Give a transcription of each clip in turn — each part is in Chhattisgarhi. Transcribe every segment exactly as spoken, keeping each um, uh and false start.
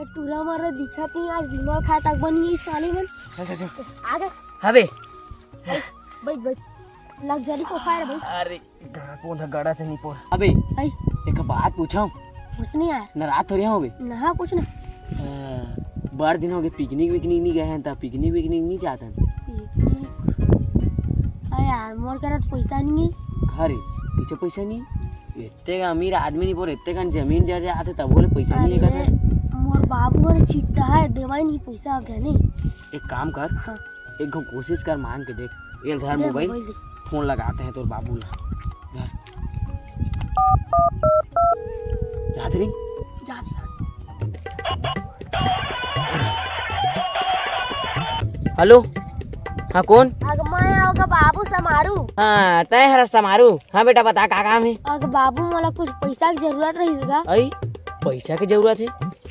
टूरा मारा दिखत नहीं, आज बिमल खाए तक बनी है साले मन। चल, चल, चल। आ गए। हबे। बैठ, बैठ। लग्जरी सोफा है रे भाई। अरे, कहाँ कौन था, गड़ा थे नहीं पोर। अबे, आई। एक बात पूछाऊं? कुछ नहीं यार। नाराज थोड़ी हो बे। ना, कुछ नहीं। अ, बड़ दिन हो गए, पिकनिक विकनिक नहीं गए हैं, त पिकनिक विकनिक नहीं जाते हैं। पिकनिक? अरे यार, मोर करा तो पैसा नहीं है। अरे, पीछे पैसा नहीं? इतने का अमीर आदमी नहीं बोल, इतने का जमीन जर जाते तब बोले पैसा नहीं है अरे, का? मोर बाबू मोर चिट्टा है, देवाई नहीं पैसा अब जाने। एक काम कर, हाँ। एक घो कोशिश कर, मांग के देख। ये धर दे मोबाइल, मोबाइल दे। फोन लगाते हैं तोर बाबू ला। धर। जात रही? जात रही। हेलो, हाँ, कौन? अग मैं ओकर बाबू समारू। हाँ, तय हर समारू। हाँ बेटा, बता, का काम है? अग बाबू, मोला कुछ पैसा के जरूरत रही गा। अई, पैसा के जरूरत है?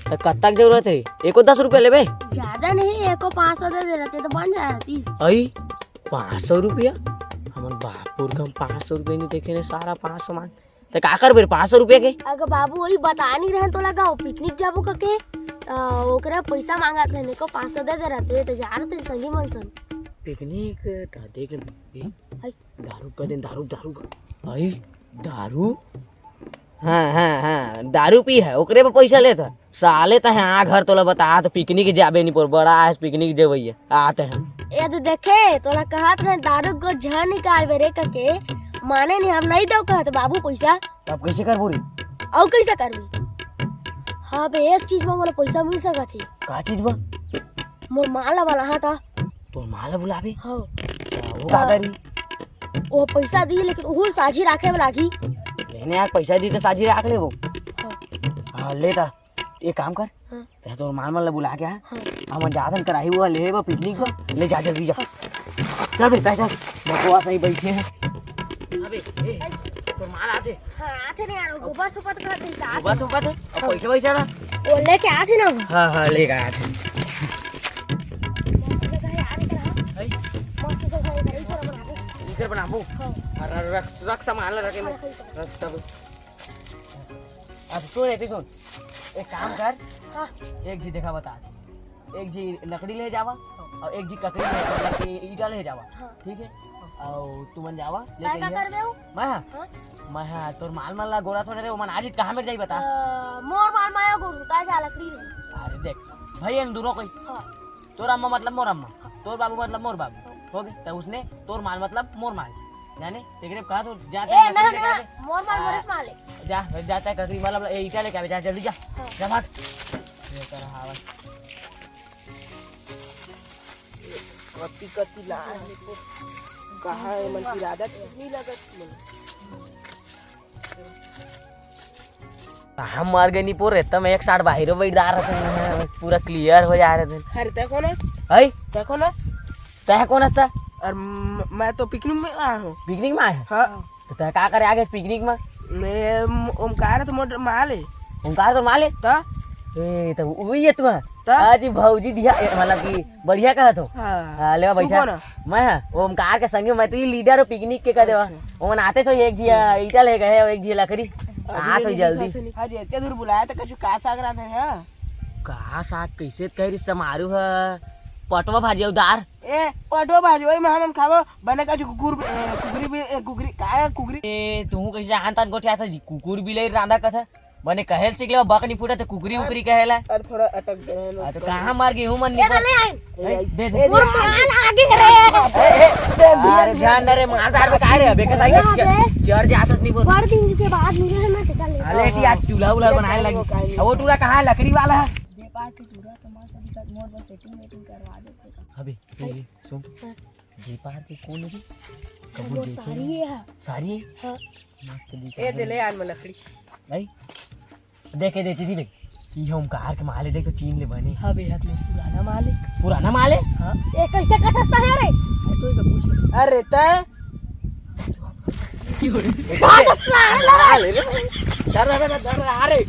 त कतक जरूरत है? एको दस रुपया लेबे? ज्यादा नहीं, एको पाँच सौ दे दे रहते तो बन जाए रहतीस। अई, पाँच सौ रुपया? हमन बापुर के हम पाँच सौ रुपया नहीं देखे ने सारा, पाँच सौ मांग। त का करबे रे पाँच सौ रुपया के? अगर बाबू वही बता नहीं रहे तोला गाँव पिकनिक जाबो कके, आ, ओकरा पैसा मांगत रहे, एको पाँच सौ दे दे रहते तो जा रहते संगी मन संग। पिकनिक त देख ले। ए, हई। दारू का दिन, दारू, दारू। अई, दारू? हाँ, हाँ, हाँ, दारू पी है, ओकरे पे पैसा लेता। साले त है, आ घर तोला बता, त पिकनिक जाबे नहीं पोर, बड़ा आज पिकनिक जेबे, आते हैं। ए तो देखे, तोला कहत रहे दारू को झन निकालबे रे कके, माने नहीं, हम नहीं दो कहत बाबू पैसा। तब कैसे करबो रे? अउ कैसे करबे? हाँ बे, एक चीज में मोला पैसा मिल सकत है। का चीज बा? मोर माला वाला हाथ आ। तोर माला बुलाबे? हाँ। वो का करी? वो पैसा दी, लेकिन उहुल साझी राखे में लागी। लेने यार, पैसा दी तो साझी राख ले वो। हाँ। हाँ, ले ता। एक काम कर। हाँ। तै तोर माल मन ला बुला के आ। हाँ। हमन जाथन कराही वो ले बा पिकनिक बा। ले जा जल्दी जा। चल बे, तै चल। बकवास नहीं बैठे हैं। अबे, ए, तोर माल आथे। हाँ, आथे नहीं यार, गोबर थोपत करत है, आथे। गोबर थोपत है? अब पैसा वैसा ना? वो लेके आथे ना वो। हाँ, हाँ, लेके आथे। मस्त जगह है यार, इधर हाँ। है? मस्त जगह है, इधर, इधर बनाबो। इधर बनाबो? हाँ। और रख, रख सामान ला रखे में। हाँ, रख, रख। रख सब। अब सुन, एती सुन। एक काम कर। हाँ। एक जी देखा बता। एक जी लकड़ी ले जावा हाँ। और एक जी ककड़ी ले, मतलब कि ईटा ले जावा। हाँ। ठीक है? और तुमन जावा, ले मैं का गइया। करबे हूँ? मैं हाँ? हाँ? मैं हाँ, तोर माल मन ला गोरा थोड़े रे, ओमन आज कहाँ मेर जाई बता? अ, मोर माल माया गोरू, का जा लकड़ी रे? अरे देख, भाई हम दोनों कोई। हाँ। तोर अम्मा मतलब मोर अम्मा, तोर बाबू मतलब मोर बाबू। हो गए? तो उसने तोर माल मतलब मोर माल। जाने? तेरे कहा तो जाते ए, हैं ना, लकड़ी लेके ना, आवे। मोर माल हाँ। मोरे से माल है। जा, जा, तय ककड़ी मतलब ए, ईटा लेके आवे, जा, जल्दी जा। हाँ। जा भाग। ये कर हावत। कति कति ला है तो कहाँ है, मन की इरादा ठीक नहीं लगत मन। हम मर गए नी पोर, एकदम एक साथ बाहर बैठ जा रहे थे, पूरा क्लियर हो जा रहे थे। अरे तै कौन है? है? तै कौन है? तै कौन हस्ता? और म-, मैं तो पिकनिक में आया हूँ। पिकनिक में आया है? हाँ। तो तै का करे आगे पिकनिक में? मैं म-, ओमकार तो मोर माल है। ओमकार तो माल है? तो? ए, तो वही है तू है? तो? आज ही भौजी दिया, ए, मतलब कि बढ़िया कहत हो। हाँ। हाँ, ले तू बैठा। कौन है? मैं हाँ, ओमकार के संगी, मैं तो ये लीडर हूँ पिकनिक के, कह देवा। अच्छा। ओमन आते सो एक जी, हाँ, ईटा ले गए, एक जी लकड़ी। अभी आ तो नहीं जल्दी। दिखा सुनी। आज इतने दूर बुलाया था, कछु का साग रहा था, हाँ? का साग कैसे कह रही समारू है? पटवा भाजी उदार। ए, पटवा भाजी, वही में हमन खाबो, बने कछु कुकुर, ए, कुकरी भी, ए, कुकरी, का है कुकरी? ए, तू कैसे आन तान गोठिया था जी? कुकुर बिलाई रांधा कथा। बने कहेल सीख ले, बक नहीं फूटा तो कुकरी उकरी कहेला। अरे थोड़ा अटक गए हैं, आ, तो कहाँ मार गेहूं मन ये निकल? ले आए। ए, दे, दे। मोर माल आगे रे। ए, ए, दे, दे, अरे दे। ध्यान न रे, मार डाल बे, काय रे? अबे, कैसा ये अबे। चर, चर जातस नहीं बोल। बड़ दिन के बाद मिले हैं ना, टिका ले। अरे, कि आज चूल्हा उल्हा बनाए लगी। वो काहे अब वो टूरा कहाँ है? लकड़ी वाला है। दे पार के टूरा तो मस्त दिखत, मोर बस सेटिंग वेटिंग करवा देते का। अबे, ये, ये, सुन। हाँ। दे पार के कौन है? कबूल वो देखे सारी ना। है। सारी है? हाँ। मस्त दिखत ए, है। दे ले यार, मैं लकड़ी। भाई, देखे देती थी भाई, कि ये ओमकार के माल है, देख तो चीन ले बने। हाँ बेहद में पुराना माल है। पुराना माल है? हाँ। ए, कैसे कटस्ता है रे? अरे तो इधर पूछ ले। अरे तय। क्यों रे? भाग साला। माल है रे। डर, डर, डर, डर, अरे।